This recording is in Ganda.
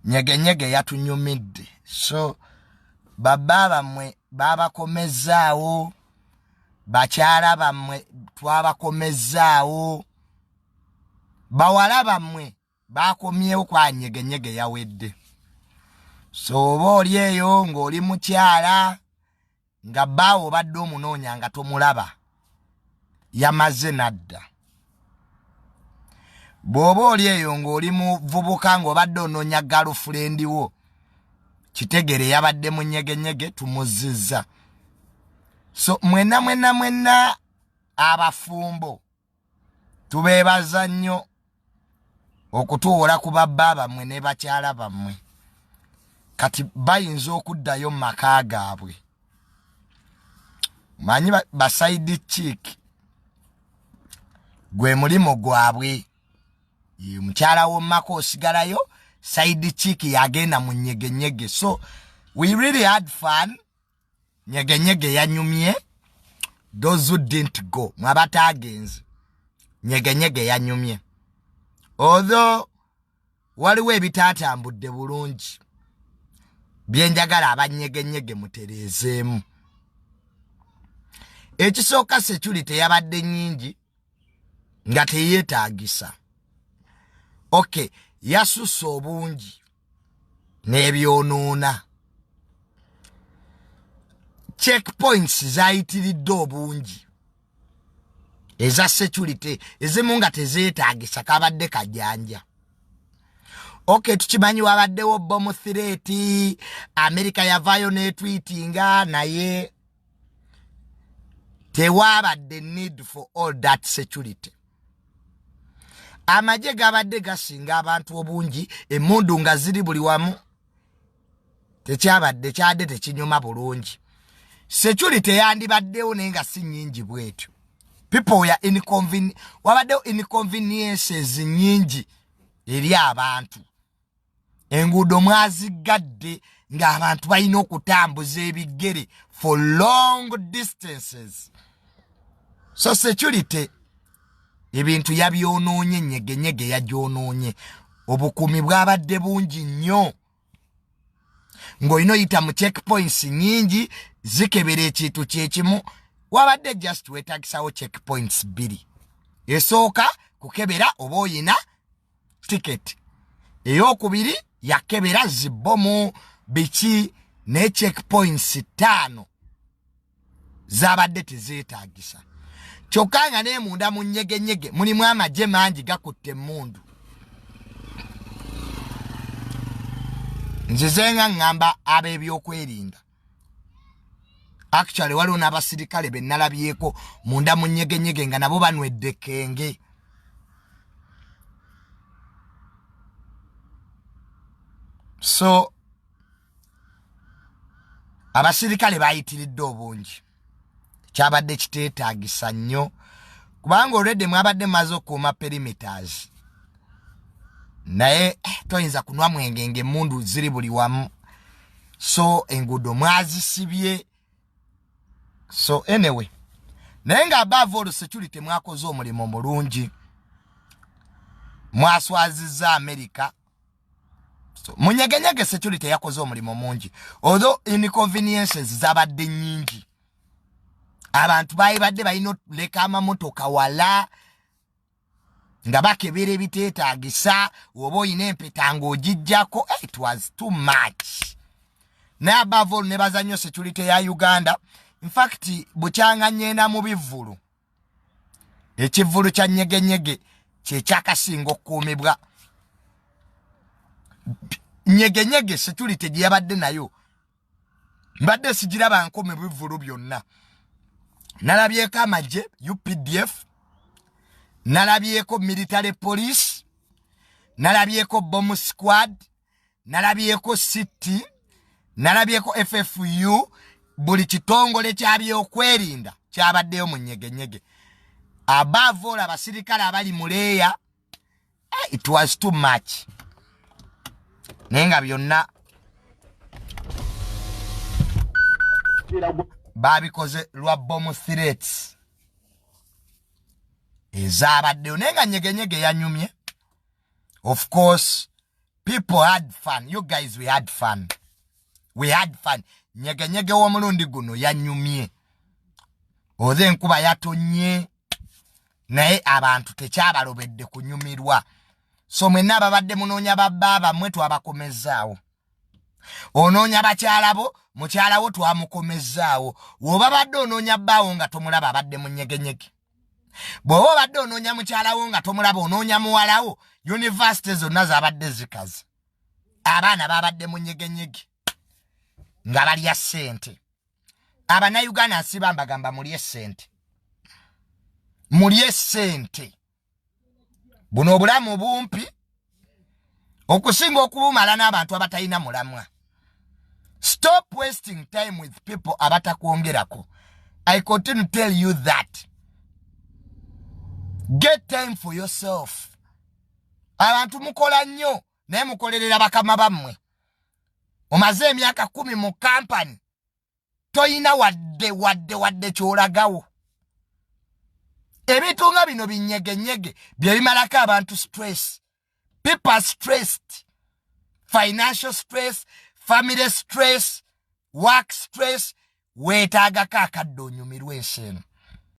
Nyegenyege yatunyumidde. So baba bammwe babakomezaawo, bakyala bammwe twabakomezaawo, bawala bammwe bakomyewo kwa nyegenyege yawedde. So oba oli eyo ng'oli mukyala nga bbaawo obadde omunoonya nga tomulaba, yamaze nadda. Bw'oba oli eyo ng'oli muvubuka ng'obadde onoonya girlfriend wo, kitegere yabadde mu nyegenyege, tumuzizza. So mwenna mwenna mwenna abafumbo tubeebaza nnyo okutuwola ku babba bammwe ne bakyala bammwe. Kati bayinza okuddayo mu maka gaabwe. Manyi ba side chick gwe mulimu gwabwe. Mukyala w'omumaka osigalayo, side chick yagenda mu nyegenyege. So we really had fun. Nyegenyege yanyumye. Those who didn't go, mwabataagenze, nyegenyege yanyumye. Although waliwo ebitaatambudde bulungi byenjagala abanyegenyege mutereezeemu. Ekisooka, security yabadde nnyingi nga teyeetaagisa. Okay, yasusse obungi n'ebyonoona. Checkpoints zayitiridde obungi eza security, ezimu nga tezeetaagisa, kabadde kajanja. Okay, tukimanyi wabaddewo bomb threat, America yavaayo netweetinga, naye tewabadde need for all that security. Amagye gabadde gasinga abantu obungi, emundu nga ziri buli wamu. Tekyabadde kyadde tekinyuma bulungi. Security yandibaddewo naye nga si nnyingi bwetyo. People were wabaddewo inconveniences nnyingi eri abantu. Enguudo mwazigadde ng'abantu balina okutambuza ebigere for long distances. So security ebintu yabyonoonye, nyegenyege yagyonoonye. Obukuumi bwabadde bungi nnyo ng'olina oyita mu checkpoints nyingi zikebera ekintu kyekimu. Wabadde just weetagisawo checkpoints bbiri: esooka kukebera oba oyina ticket, eyokubiri yakebera zibomu biki. Ne checkpoints ttaano zabadde tezeetagisa. Kyokka nga nemunda mu nyegenyege mulimu amagye mangi gakutte emmundu. Nzize nga ŋŋamba ab'ebyokwerinda, actually waliwo n'abasirikale be nalabyeko munda mu nyegenyege nga nabo banywedde kenge. So abasirikale bayitiridde obungi, kyabadde kiteetaagisa nnyo kubanga olwedde mwabadde mumaze okukuuma perimeters, naye toyinza kunwa mwenge nga emmundu ziri buli wamu. So enguudo mwazisibye. So anyway, naye nga above all, security mwakoze omulimu mulungi, mwaswaziza America. So munyegenyege security yakoze omulimu mungi, although inconveniences zabadde nyingi. Abantu bayibadde balina okuleka amamotoka wala nga bakebera ebiteetagisa, oba oyina empeta ng'ogijjako. It was too much. Naye above all nebaza nnyo security ya Uganda. Infact bukyanga nyenda mu bivvulu, ekivvulu kya nyegenyege kyekyakasinga okukuumibwa. Nyegenyege security gye yabadde nayo mbadde sigirabanko mu bivvulu byonna. Nalabyeko amagye UPDF, nalabyeko military police, nalabyeko bomb squad, nalabyeko city, nalabyeko FFU. Buli kitongole kyabyokwerinda kyabaddeyo mu nyegenyege. Above all abasirikale abali muleeya. It was too much, naye nga byonna babikoze lwa bomb threats ezabaddeyo. Naye nga nyegenyege yanyumye. Of course. People had fun. You guys, we had fun, we had fun. Nyegenyege w'omulundi guno yanyumye. Oze enkuba yatonye, naye abantu tekyabalobedde kunyumirwa. So mwenna ababadde munoonya babba bammwe, twabakomezaawo. Onoonya bakyala bo, mukyala wo twamukomezaawo. Woba badde onoonya bbaawo nga tomulaba, abadde mu nyegenyege. Bw'oba obadde onoonya mukyala wo nga tomulaba, onoonya muwalawo, yunivasite zonna zabadde zikaze. Abaana babadde mu nyegenyege nga balya ssente. Abannayuganda, nsiba mbagamba, mulye ssente, mulye ssente. Buno obulamu bumpi okusinga okubumala n'abantu abatalina mulamwa. Stop wasting time with people abatakwongerako. I continue to tell you that get time for yourself. Abantu mukola nnyo, naye mukolerera bakama bammwe. Omaze emyaka 10 mu kampani, toyina wadde wadde wadde kyolagawo. Ebintu nga bino binyegenyege bye bimalako abantu stress. People are stressed, financial stress, family stress, work stress. Weetaagako akadde onyumirwa ensi eno.